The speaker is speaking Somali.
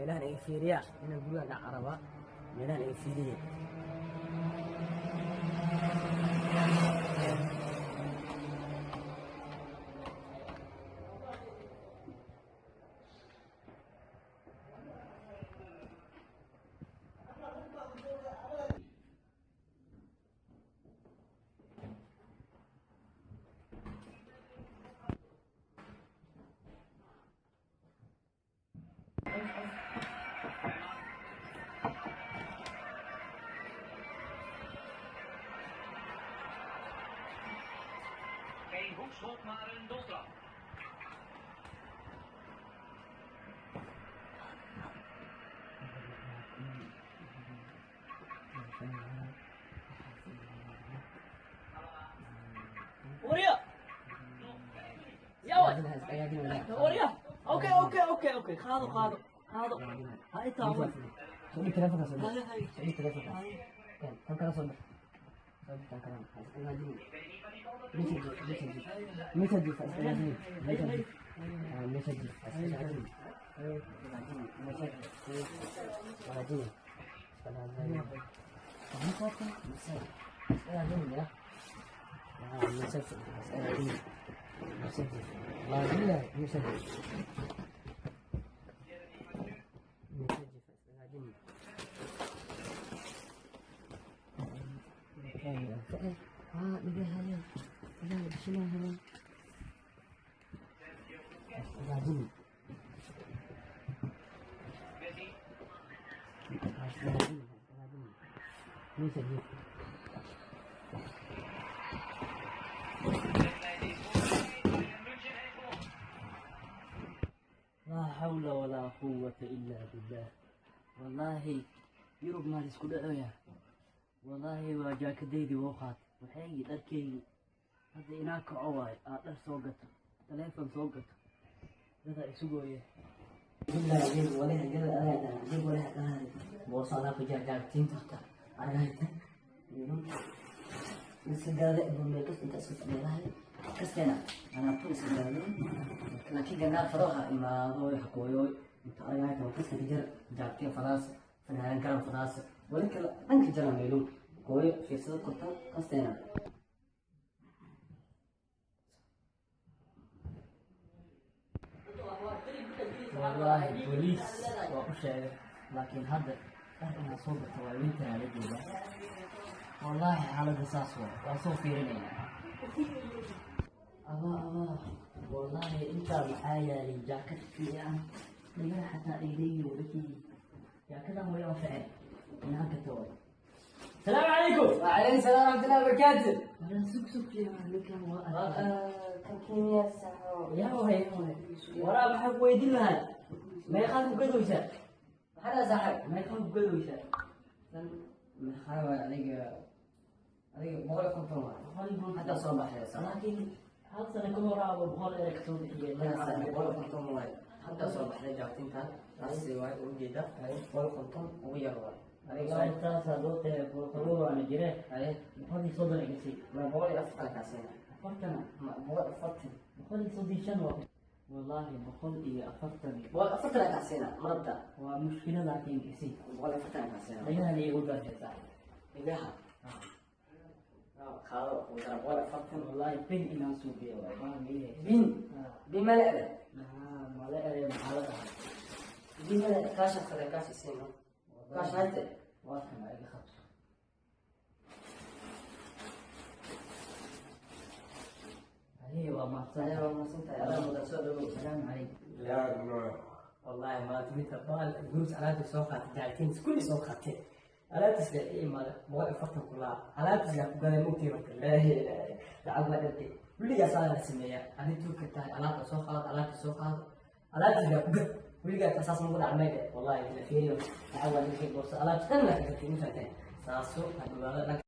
Meelahan iga fiiriya inaan guriga dhac rabaa. Meelahan iga fiiriya. Geen hoekschop, maar een doeltrap. Oraya! Ya Oraya! Oké, oké, oké, oké. Qaado, qaado. Qaado. Ha intaa wan. Soo dhig telefoonka soo dhig. Haye, haye. Soo dhig telefoonka. Kan kan kala soo dhig. Soo dhig kan kala. Ha is hagaajinin. Meesha jiif, meesha jiif. Meesha jiif, ha is hagaajinin. Meesha jiif. Ah, meesha jiif, ha is hagaajinin. Hagaajinin, meesha jiif. Hagaajinin. Iska hagaajinin. Meesha. Iska hagaajinin, ya. Ah, meesha jiif, ha is hagaajinin. Meesha jiif. Wallaahi billaahi, meesha jiif. Meesha jiif, ha is hagaajinin. Messi. De wedstrijd is voorbij. Bayern München heeft gewonnen. Laa xawla walaa quwwata illaa billah. Wallaahi Yurub maa isku dhacoya. Wallaahi waa jaakadaydii wuu qaatay. Waxaygii dharkaygii. Hadda inaa kaco waayo. Aad dhar soo gato. Taleefon soo gato. Dadaa isu gooye. Wallaahi booliis waa u sheegay, laakiin hadda dhar inaan soo gato waa winteraa la joogaa. Wallaahi xaaladda saas waa, waan soo fiirinaynaa. Abaa abaa, wallaahi intaa maxaa yaalay jaakad fiican, dhagaha xataa ay leeyihiin wadakii. Jaakadan way anfaceen, inaan gato waay. Salaamu calaykum. وعليكم السلام ورحمة الله وبركاته. Walaa sug sug fiican ninkan waa arkay. كيمياء ساعة. Yaa waay, waraa maxaa ku weydiin lahaa? Meeqaad ku gadaysaa? maxaa saaxiib? Meeqaad ku gadaysaa? Maxaa waay adiga adiga 150 waay. Hadda soo baxay saaxiib. Laakiin hal sano ka hor aaba 100 eray kasoo bixiyeen. 150 waay. Hadda soo baxday jaaktintan. Taasi waay u jeeda. 150 ugu yar waay. Adiga Wallaahi taasaa loo tahay boqoloo waana jiree. haye 130 iga sii. ma 140 kaasina. 40 Ma 140. 135 waa. Wallaahi 140. 140 kaasina marabta. Waa mushkilo laakiin isii. 140 kaasina. Dhagahan iigu dartay saaxiib. Ilaha. Qaado ugu dara 140. Wallaahi bin inaan suubiyo waay. Baan leeyahay. Bin bin ma leedahay? Haa, ma la eray maxaa la dhahaa? Bin ma leedahay? Kaasha fadhi kaasha siino. Kaash hayte. Waa kana iga qabso. Haye waa mahadsan. Ayaa waa mahadsantahay. Adaa mudan soo dhawow. Salaamu calaykum. لا والله ما تميت بال جروس على سoo qaatay jaaktiin kulli soo qaatay alaabtiis la ii imaada 140 kulaa alaabtiis la ku gaday mugtii marka laa ilaaha lacag waa dhintay weligaas aa la sameeyaa adi tuugka tahay alaabta soo qaad alaabta soo qaad alaabtiis la ku gad weligaas saas magu dhacmay wallahi la fiiriyo lacag waa dhintay boorso alaabta dhan la ka gatay ma fahanteen saaso hadhowaada dhanka.